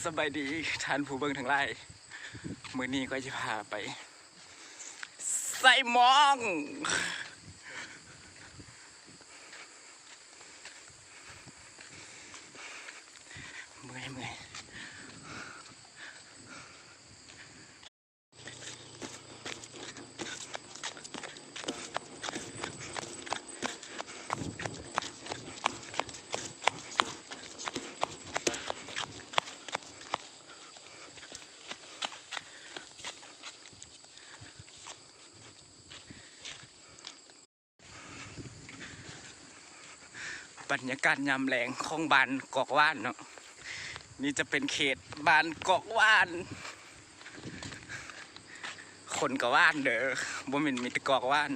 ສະບາຍດີທ່ານຜູ້ເບິ່ງທັງຫຼາຍ, ມື້ນີ້ຂ້ອຍຊິພາໄປໄຊມອງ. ເມື່ອຍ ເມື່ອຍ. ບັນຍາກາດຍາມແລງຂອງບ້ານກອກຫວານເນາະ, ນີ້ຈະເປັນເຂດບ້ານກອກຫວານ, ຄົນກະຫວານເດີ, ບໍ່ແມ່ນມີແຕ່ກອກຫວານ.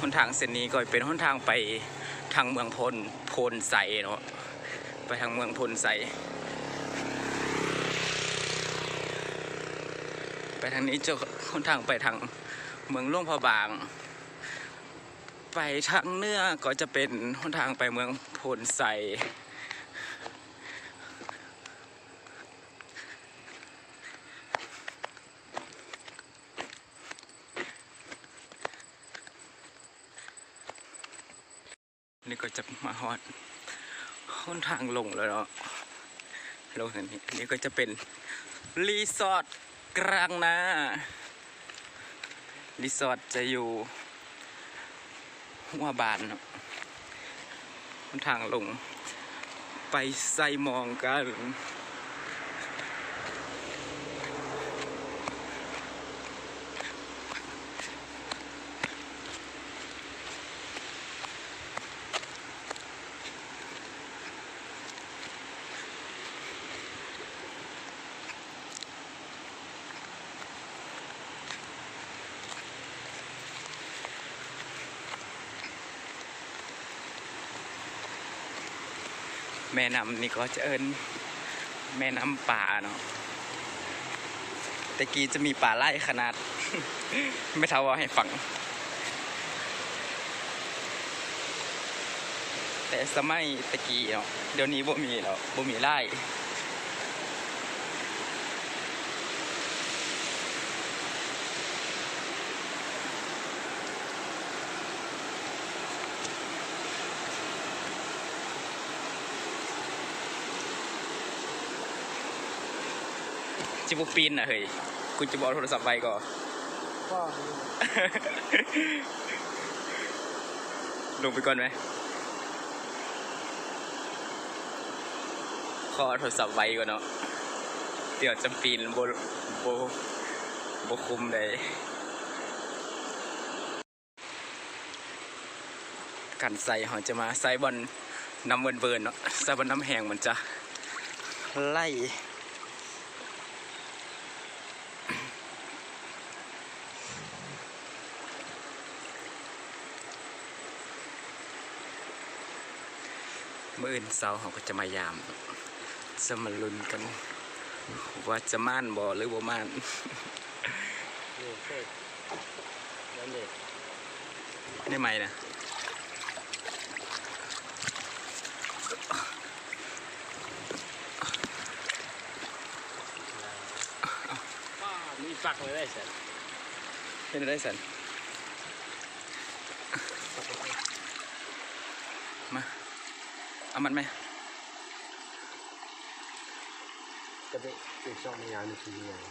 ຫົນທາງເສັ້ນນີ້ກໍເປັນຫົນທາງໄປທາງເມືອງໂພນ ໂພນໄຊເນາະ, ໄປທາງເມືອງໂພນໄຊ. ໄປທາງນີ້ຈະຫົນທາງໄປທາງເມືອງຫຼວງພະບາງ, ໄປທາງເໜືອກໍຈະເປັນຫົນທາງໄປເມືອງໂພນໄຊ. ນີ້ກໍຈະມາຮອດຫົນທາງລົງແລ້ວເນາະ, ລົງທາງນີ້. ນີ້ກໍຈະເປັນຣີສອດກາງນາ, ຣີສອດຈະຢູ່ ຫົວບ້ານເນາະ, ຫົນທາງລົງໄປໄຊມອງກັນ. ແມ່ນ້ຳນີ້ກໍຈະເອີ້ນແມ່ນ້ຳປາເນາະ, ແຕ່ກີ້ຈະມີປາຫຼາຍຂະໜາດ, ແມ່ເຖົ້າເວົ້າໃຫ້ຟັງ. ແຕ່ສະໄໝແຕ່ກີ້ເນາະ, ດຽວນີ້ບໍ່ມີແລ້ວ, ບໍ່ມີຫຼາຍ. ຊິບໍ່ປີນນະເຮີ້ຍ, ກູຈະບໍ່ເອົາໂທລະສັບໄວ້ກໍ ບໍ່ ລົງໄປກ່ອນໄໝ? ຂໍເອົາໂທລະສັບໄວ້ກ່ອນເນາະ, ດຽວຈະປີນບໍ່ ບໍ່ ບໍ່ຄຸ້ມໃດ. ການໃສ່ ເຮົາຈະມາໃສ່ບ່ອນນ້ຳເວີນໆເນາະ, ໃສ່ບ່ອນນ້ຳແຫ້ງມັນຈະໄຫຼ. ມື້ອື່ນເຊົ້າເຮົາກໍຈະມາຢາມ, ຈະມາລຸ້ນກັນວ່າຈະໝານບໍ່ ຫຼື ບໍ່ໝານ. ນີ້ໃໝ່ນະ? ປ້າ ມີປັກເລີຍໄດ໋ສັນ. ເຮັດໄດ້ສັນ. ມາ ເອົາມັດແມ. ກະເບະ ອີກສອງມັນຍາວ ໜຶ່ງຄືຍາວ.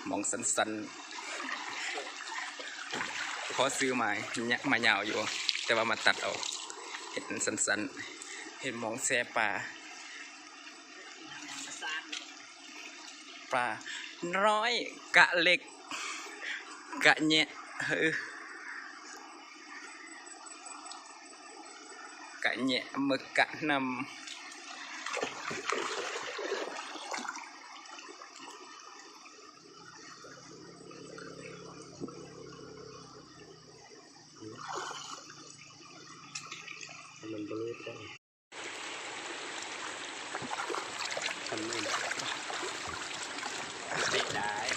ໝ່ອງສັ້ນໆ ພໍຊື້ມາ ມາຍາວຢູ່ ແຕ່ວ່າມາຕັດເອົາ ເຮັດສັ້ນໆ ເຮັດໝ່ອງແຊ່ປາ. ປານ້ອຍກະເລັກ ກະແຍະ ເອີ ກະແຍະ ເໝິກກະນຳ. ມັນບໍ່ຫຼຸດໄດ້. ເສຍດາຍ.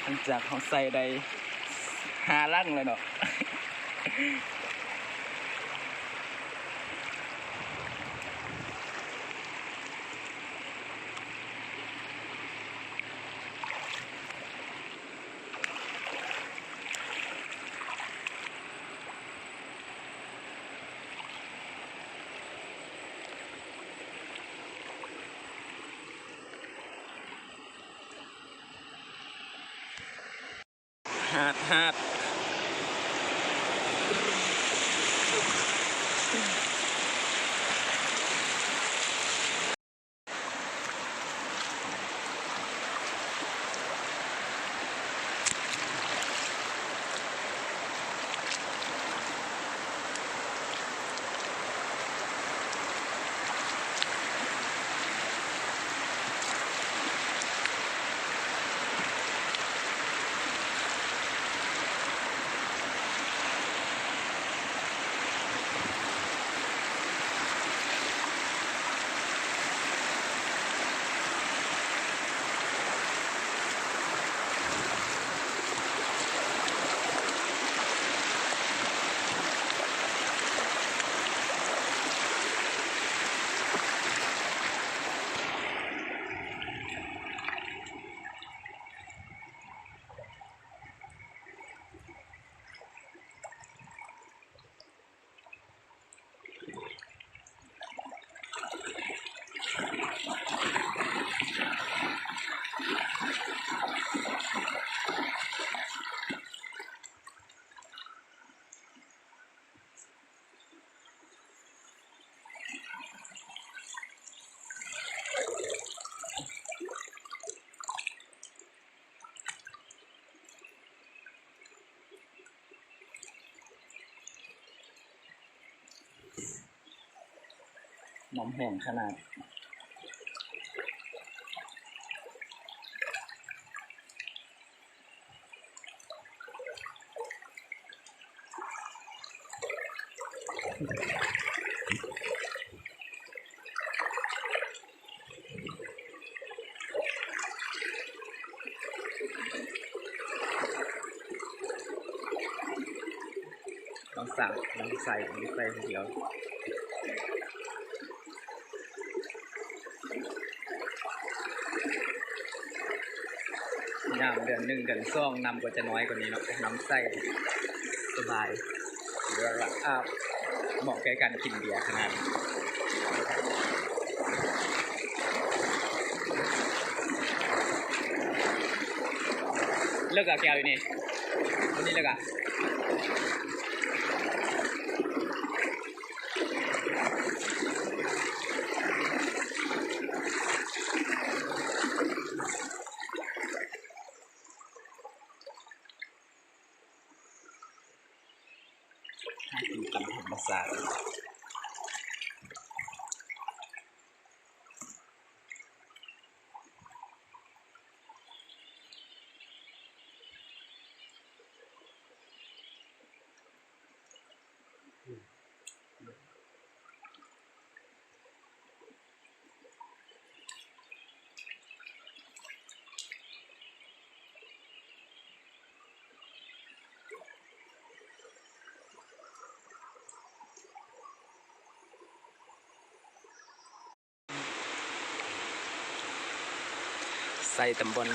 ຫຼັງຈາກເຮົາໃສ່ໄດ້ຫ້າຫຼັງແລ້ວເນາະ. ຫາດ ຫາດ. ນ້ຳແຫ້ງຂະໜາດ. ຕ້ອງສັ່ງ ຕ້ອງໃສ່ ຕ້ອງໃສ່ຄົນດຽວ. ຍາມເດືອນໜຶ່ງ ເດືອນສອງ ນ້ຳກໍຈະນ້ອຍກວ່ານີ້ເນາະ, ນ້ຳໃສ ສະບາຍ ຫຼືວ່າອາບ ເໝາະແກ່ການກິນເບຍຂະໜາດ. ເລີກອະແກ້ວຢູ່ນີ້ ຕົວນີ້ເລີກອະ. ຫາກິນຕາມທຳມະຊາດ. ໃສ່ຕຳບົນ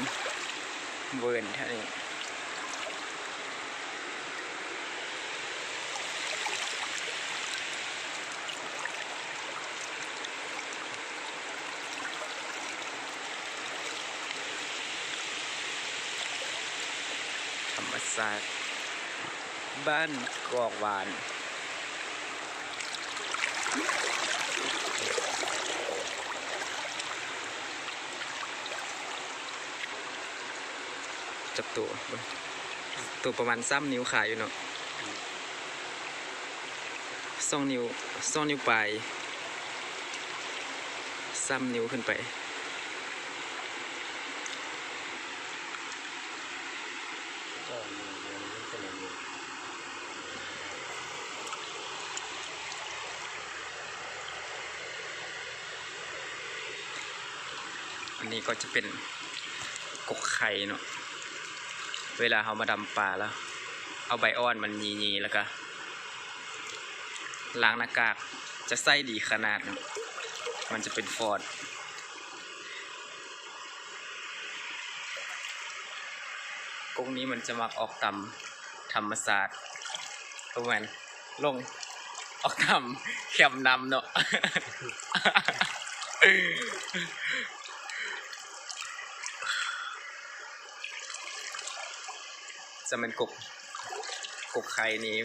ເວີນແຖວນີ້. ທຳມະຊາດບ້ານກອກຫວານ. ຈັບໂຕ ໂຕປະມານສາມນິ້ວຂາຍຢູ່ເນາະ. ສອງນິ້ວ ສອງນິ້ວປາຍ ສາມນິ້ວຂຶ້ນໄປ. ອັນນີ້ກໍຈະເປັນກົກໄຂ່ເນາະ ເວລາເຮົາມາດຳປາແລ້ວ ເອົາໃບອ່ອນມັນຫຢີໆ ແລ້ວກະລ້າງໜ້າກາກ ຈະໃຊ້ດີຂະໜາດເນາະ ມັນຈະເປັນຟອດ. ກົກນີ້ມັນຈະມັກອອກຕາມທຳມະຊາດ ບໍ່ແມ່ນ ລົງ ອອກຕາມແຄມນ້ຳເນາະ ຈະແມ່ນກົກ ກົກໄຂ່ນີ້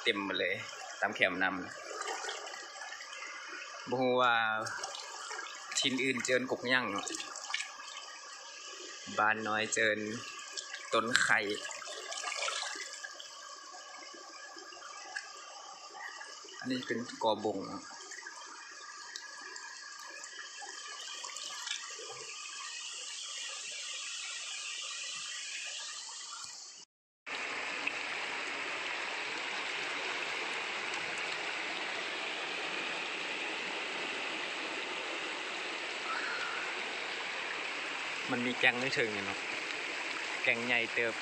ເຕັມໝົດເລີຍຕາມແຄມນ້ຳ. ບໍ່ຮູ້ວ່າຖິ່ນອື່ນເອີ້ນກົກຫຍັງເນາະ ບ້ານນ້ອຍເອີ້ນຕົ້ນໄຂ່. ອັນນີ້ເປັນກໍບົງເນາະ. ມັນມີແກ່ງຢູ່ເທິງນີ້ເນາະ ແກ່ງໃຫຍ່ເຕີບ.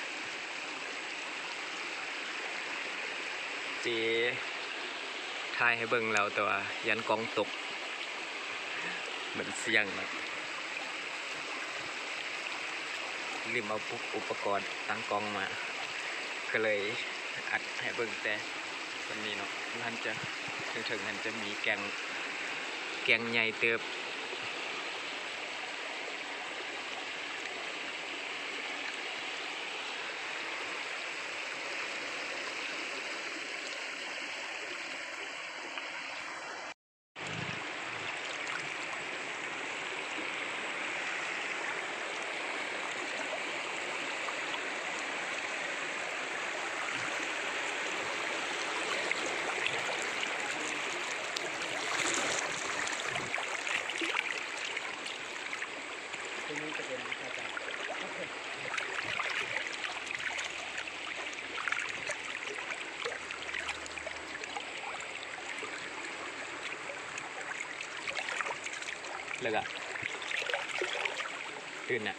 ເຈຖ່າຍໃຫ້ເບິ່ງແລ້ວ ແຕ່ວ່າຢ້ານກ້ອງຕົກ ມັນສ່ຽງເນາະ. ລືມເອົາອຸປະກອນຕັ້ງກ້ອງມາ ກໍເລີຍອັດໃຫ້ເບິ່ງແຕ່ສ່ຳນີ້ເນາະ. ມັນຈະ ເທິງໆ ມັນຈະມີແກ່ງ ແກ່ງໃຫຍ່ເຕີບ. ແລ້ວກະອື່ນນະ.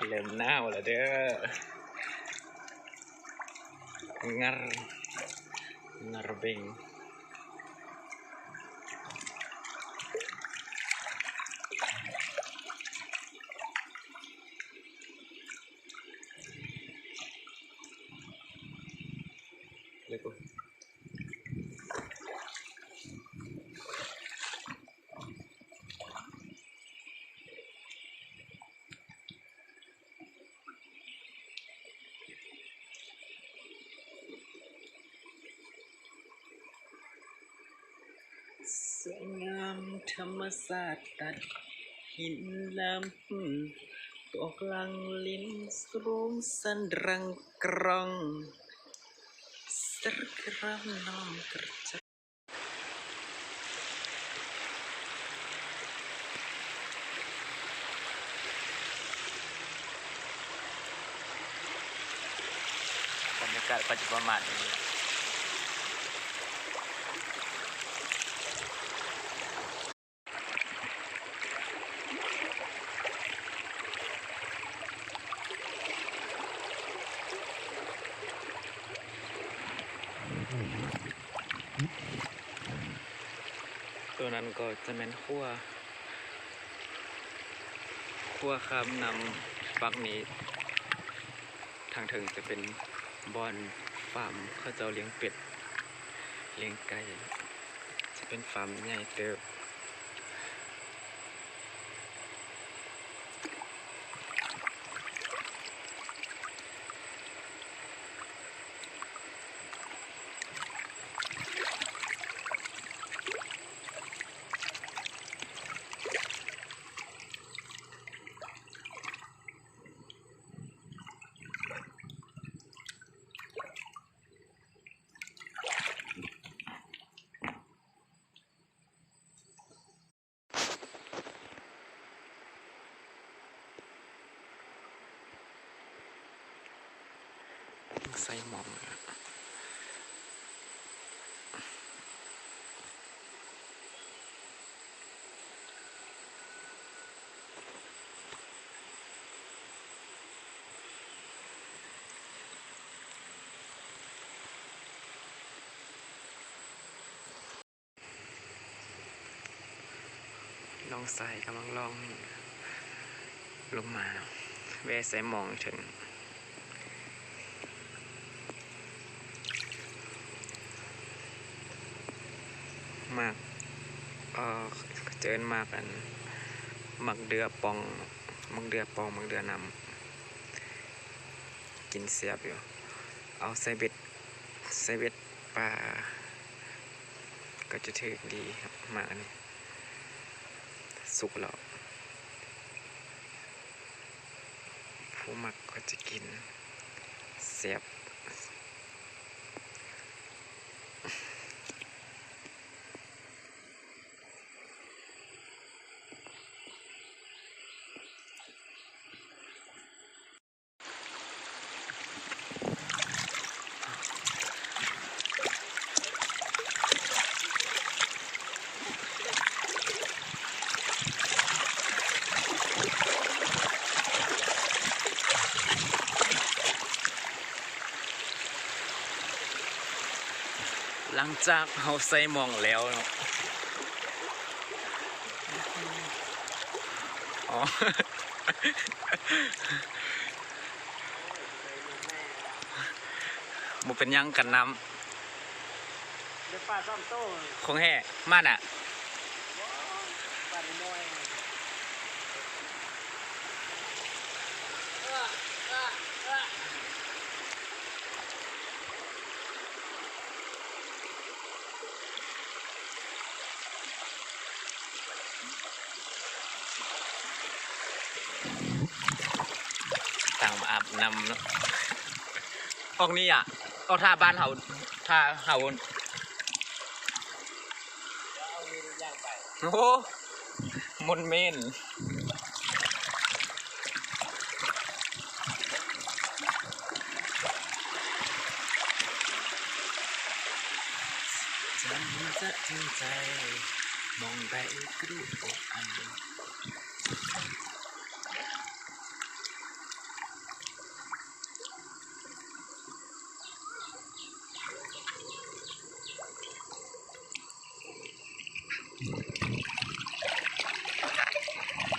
ເລີ່ມໜາວແລ້ວເດີ້ ງັດ ງັດເບັງ. ສວຍງາມທຳມະຊາດຕັດຫີນລຳ ອອກຫຼັງລິນສະໂລງສັນລັງກຣອງ ສະກຣຳນ້ອງກະຈະ ບັນຍາກາດກໍຈະປະມານນີ້. ໂຕນັ້ນກໍຈະແມ່ນຂົວ ຂົວຂ້າມນ້ຳຝັ່ງນີ້. ທາງເທິງຈະເປັນບ່ອນຟາມເຂົາເຈົ້າລ້ຽງເປັດ ລ້ຽງໄກ່ ຈະເປັນຟາມໃຫຍ່ເຕີບ. ໂ ໃສ່ໝ້ອງ. ນ້ອງຊາຍກຳລັງລ່ອງລົງມາ ແວ່ໃສ່ໝ້ອງເຖິງ ໝາກ ເອີ ເອີ້ນໝາກອັນ ໝາກເດື່ອປ່ອງ ໝາກເດື່ອປ່ອງ ໝາກເດື່ອນ້ຳ ກິນແຊບຢູ່ ເອົາໃສ່ເບັດ ໃສ່ເບັດ ປາກໍຈະຖືກດີ ໝາກອັນນີ້ສຸກແລ້ວ ຜູ້ມັກກໍຈະກິນ ແຊບ. ຫຼັງຈາກເຮົາໃສ່ໝ້ອງແລ້ວເນາະ ອໍ ບໍ່ເປັນຫຍັງກັນນ້ຳ ເປັນປາສອງໂຕ ຂອງແທ້ ມານະ ປານ້ອຍໆ. ຕັ້ງມາອາບນ້ຳເນາະ ອອກນີ້ອະ ອອກທ່າບ້ານເຮົາ ທ່າເຮົາ ໂອ້ ມົນເໝັນ.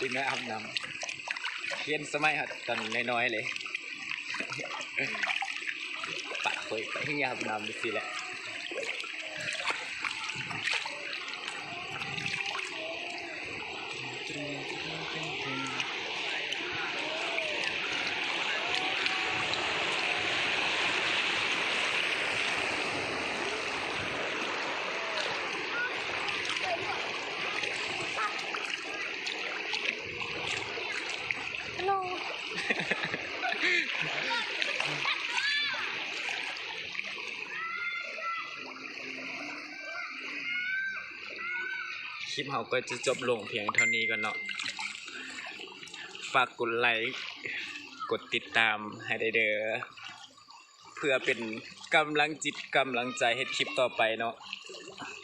ເດັກນ້ອຍອາບນ້ຳ ປ່ຽນສະໄໝເຮົາຕອນນ້ອຍໆເລີຍ ປະຂ້ອຍໄປອາບນ້ຳຈັ່ງຊີ້ແຫຼະ. ຄລິບເຮົາກໍຈະຈົບລົງພຽງເທົ່ານີ້ກ່ອນເນາະ ຝາກກົດໄລ ກົດຕິດຕາມໃຫ້ໄດ້ເດີ້ ເພື່ອເປັນກຳລັງຈິດກຳລັງໃຈເຮັດຄລິບຕໍ່ໄປເນາະ.